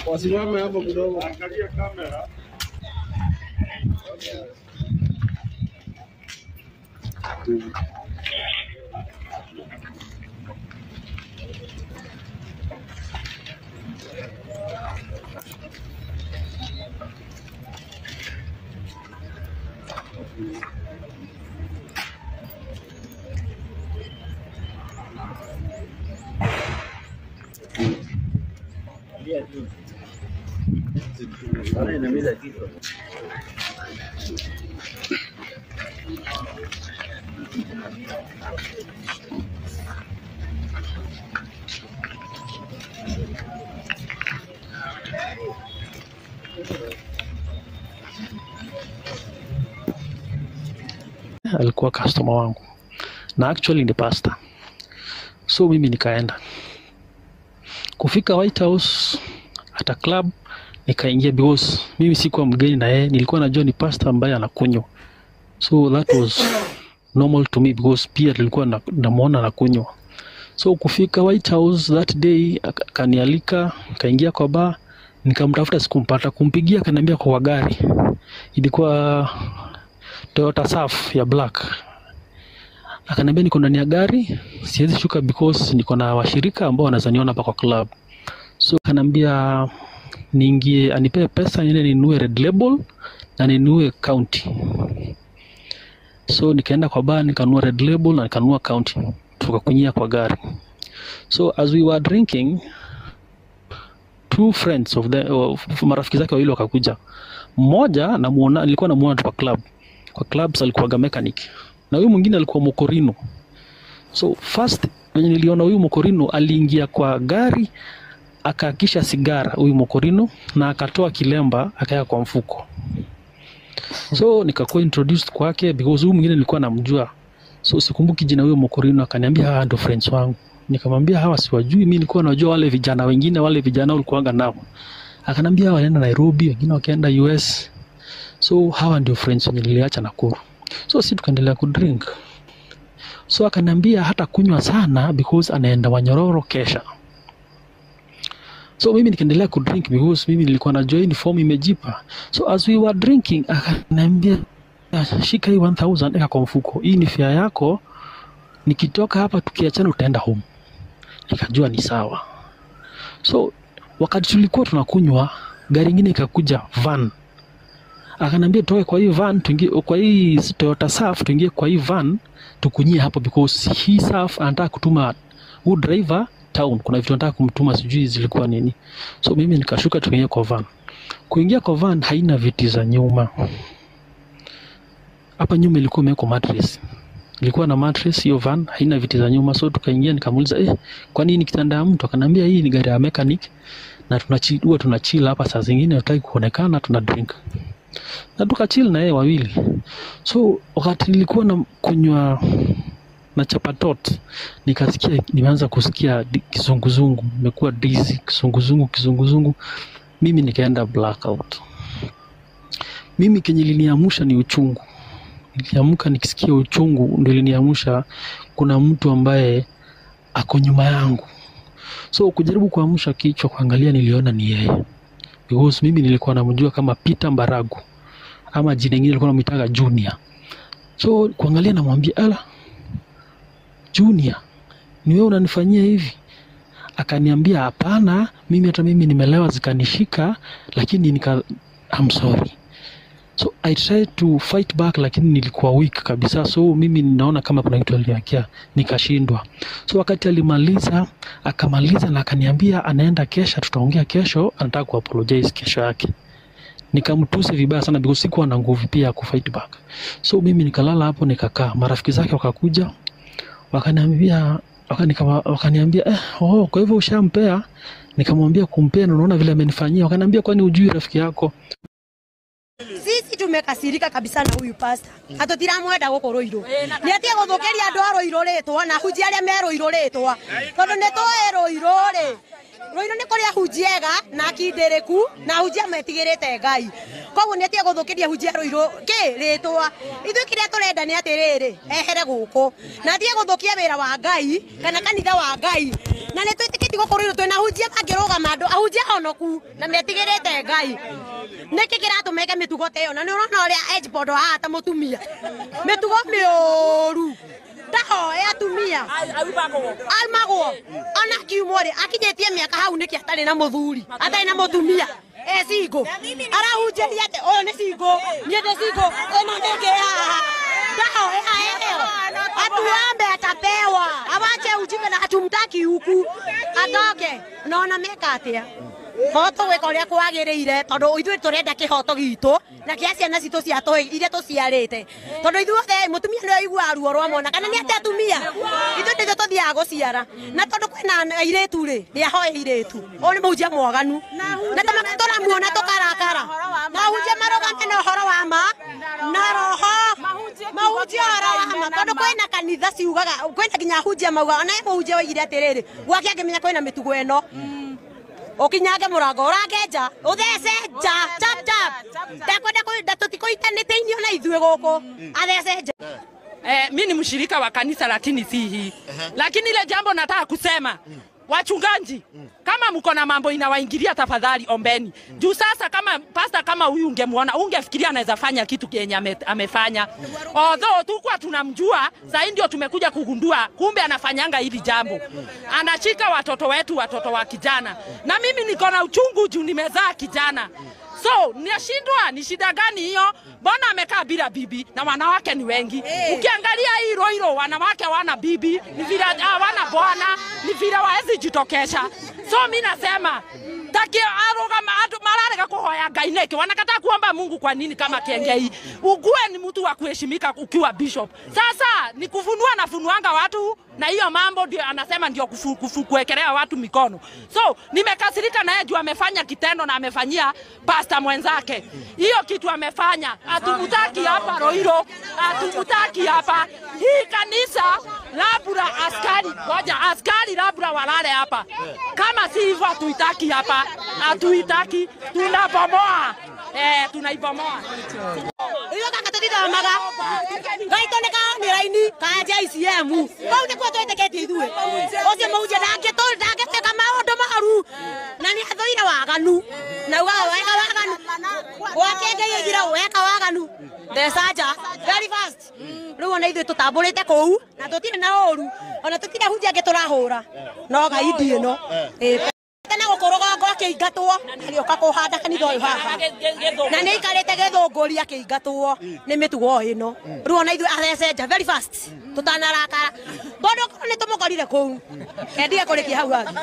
Wasimame hapo kidogo. Angalia kamera. Alikuwa customer wangu na actually ni pastor. So mimi nikaenda kufika White House at a club, nikaingia because mimi sikuwa mgeni na yeye, nilikuwa najua ni pastor ambaye anakunywa, so that was normal to me because pia nilikuwa namuona anakunywa. So kufika White House that day akanialika, nikaingia kwa bar, nikamtafuta sikumpata, kumpigia akaniambia kwa gari, ilikuwa Toyota Surf ya black. Akaniambia niko ndani ya gari, siwezi shuka because niko na washirika ambao wanaweza niona hapa kwa club. So akaniambia niingie, anipee pesa niende ninunue Red Label na ninunue County. So nikaenda kwa bar nikanunua Red Label na nikanunua County, tukakunyia kwa gari. So as we were drinking, two friends of the marafiki zake wawili wakakuja. Mmoja namuona, nilikuwa namuona tu kwa club. Kwa clubs alikuwa mechanic na huyu mwingine alikuwa mokorino. So first venye niliona huyu mokorino aliingia kwa gari akakisha sigara huyu mokorino na akatoa kilemba akaweka kwa mfuko. So nikakuwa introduced kwake because huyu mwingine nilikuwa namjua. So sikumbuki jina huyo mokorino, akaniambia hawa ndio friends wangu. Nikamwambia hawa siwajui, mimi nilikuwa najua wale vijana wengine, wale vijana walikuwa nao. Akaniambia walienda Nairobi, wengine wakaenda US. So hawa ndio friends wenye niliacha Nakuru. So si tukaendelea kudrink. So akaniambia hata kunywa sana because anaenda Wanyororo kesha. So mimi nikaendelea kudrink because mimi nilikuwa najua hii form imejipa. So as we were drinking akaniambia shika hii 1000 eka kwa mfuko. Hii ni fare yako, nikitoka hapa tukiachana utaenda home. Nikajua ni sawa. So wakati tulikuwa tunakunywa, gari nyingine ikakuja, van. Akanambia tutoke kwa hii van tuingie kwa hii Toyota Surf, tuingie kwa hii van tukunyie hapo because hii Surf anataka kutuma huyu driver town, kuna vitu anataka kumtuma sijui zilikuwa nini. So mimi nikashuka tukaingia kwa van. Kuingia kwa van haina viti za nyuma. Hapa nyuma ilikuwa imewekwa mattress. Ilikuwa na mattress hiyo van, haina viti za nyuma. So tukaingia, nikamuuliza kwa nini kitanda ya mtu? Akanambia hii ni gari ya mechanic na huwa tunachill hapa saa zingine hatutaki kuonekana, tuna drink. Na tukachill na yeye wawili. So wakati nilikuwa na kunywa na chapatot, nikasikia nimeanza kusikia kizunguzungu, nimekuwa dizzy, kizunguzungu kizunguzungu. Mimi nikaenda blackout. Mimi kenye iliniamsha ni uchungu. Niliamka nikisikia uchungu, ndio iliniamsha kuna mtu ambaye ako nyuma yangu. So kujaribu kuamsha kichwa kuangalia, niliona ni yeye. Because mimi nilikuwa namjua kama Peter Mbaragu ama jina lingine nilikuwa namuitaga Junior. So kuangalia namwambia, ala Junior, ni wewe unanifanyia hivi? Akaniambia hapana, mimi hata mimi nimelewa zikanishika, lakini I'm sorry. So I tried to fight back, lakini nilikuwa weak kabisa. So mimi ninaona kama kuna kitu aliniwekea, nikashindwa. So wakati alimaliza, akamaliza na akaniambia anaenda kesha, tutaongea kesho, anataka kuapologize kesho yake. Nikamtusi vibaya sana because sikuwa na nguvu pia ya kufight back. So mimi nikalala hapo nikakaa. Marafiki zake wakakuja, wakaniambia oh, kwa hivyo ushampea? Nikamwambia kumpea, na unaona vile amenifanyia. Wakaniambia kwani hujui rafiki yako? Sisi tumekasirika kabisa na huyu pastor. Hatutiramwenda guku Ruiru. Ni atie guthukiria andu a Ruiru ritwa na hunjia aria me Ruiru ritwa. Tondu ni tũĩ Ruiru ri. Ruiru ni kũrĩa hunjia ega na akindĩrĩku na hunjia metigĩrĩte Ngai. Koguo ni atie guthukiria hunjia Ruiru ki ritwa. Ithuĩ kĩrĩa tũrenda nĩ atĩrĩrĩ, ehere gũkũ. Na atie gũthũkia wĩra wa Ngai kana kanitha wa Ngai. Na nĩ twĩtĩkĩtie gũkũ Ruiru twĩna hunjia mangĩrũgama andũ, ahunjia honoku na metigĩrĩte Ngai. Nĩkĩ kĩratũma eke mĩtugo ta ĩyo? Na nĩ ũrona ũrĩa Edgeboard haha ta mũtumia, mĩtugo mĩũru, ndahoe atumia aumagwo ona kiumwo rĩ, akinyĩtie mĩaka hau nĩkĩ atarĩ na mũthuri, atarĩ na mũtumia, e single, arahunjĩria atĩ ũyũ nĩ single, niĩ ndĩ single, ĩno nĩngĩ haha, ndahoe aheo, atuombe atapewa, awache ujinga na hatumtaki huku, atoke. Naona meka atĩa? Hoto gwĩka ũrĩa kwagĩrĩire tondũ ithuĩ tũrenda kĩhoto gitũ na kĩa ciana citũ cia tũhĩ iria tũciarĩte, tondũ ithuothe mũtumia nĩwe ũiguaga ruo rwa mwana, kana nĩ atĩ atumia ithuĩ nĩthuĩ tũthiaga gũciara, na tondũ kwĩna airĩtu rĩ, nĩ ahoe airĩtu, ũyũ nĩ mũhunjia mwaganu na tũramuona tũkarakara, na ahunjia marũgame na ũhoro wa ma na roho, mahunjie ũhoro wa ma, tondũ kwĩna kanitha ciugaga, kwĩna nginya ahunjia maugaga, ona mũhunjia oigire atĩrĩrĩ, gwake angĩmenya kwĩna mĩtugo ĩno, ukinyange murango urange nja uthece nja chap chap, ndakwenda kuinda tutikuitanite inio na ithuĩ gũkũ, athece nja. Mimi ni mshirika wa kanisa lakini si hii. Lakini ile jambo nataka kusema, wachungaji, kama mko na mambo inawaingilia tafadhali ombeni. Juu sasa kama pastor kama huyu ungemuona, ungefikiria anaweza fanya kitu kenye amefanya. Although tulikuwa tunamjua, sasa ndio tumekuja kugundua kumbe anafanyanga hili jambo. Anashika watoto wetu, watoto wa kijana. Na mimi niko na uchungu juu nimezaa kijana. So, nashindwa ni shida gani hiyo? Mbona amekaa bila bibi na wanawake ni wengi? Ukiangalia hii Ruiru wanawake hawana bibi, ni vile hawana bwana, ni vile waezi jitokesha. So mimi nasema taki aroga mararega kuhoya Ngai niki, wanakataa kuomba Mungu kwa nini kama Kiengei? Ugue ni mtu wa kuheshimika ukiwa bishop. Sasa ni kufunua na funuanga watu, na hiyo mambo ndio anasema ndio kuwekelea watu mikono. So nimekasirika na yeye juu amefanya kitendo na amefanyia pastor mwenzake. Hiyo kitu amefanya, hatumutaki hapa Ruiru, hatumutaki hapa. Hii kanisa labda askari, ngoja askari labda walale hapa. Kama si hivyo hatuitaki hapa, hatuitaki, tunabomoa. Tunaibomoa. Iyo kaka tutithomaga. Ngai toneka ni raini kanja ICM. Kau nikuo twĩtĩkĩtie ithuĩ. Ũcio mũhunjia ndangĩtwĩka maũndũ moru. Na nĩ athũire waganu. Na ugaga weka waganu. Gwake Ngai oigire weka waganu. Theca nja very fast. Rĩu ona ithuĩ tũtambũrĩte kũu na tũtirĩ na ũru. Ona tũtirĩ hunjia angĩ tũrahũra. No Ngai ndi ĩno. Tena gũkũrũgongo akĩingatwo agĩũka kũhanda kanitha ũyũ haha, na nĩ aikarĩte gĩthũngũri akĩingatwo nĩ mĩtugo ĩno. Rĩu ona ithuĩ athece nja very fast tũtanarakara, tondũ korwo nĩ tũmũkorire kũu endige kũrĩkia hau hangĩ.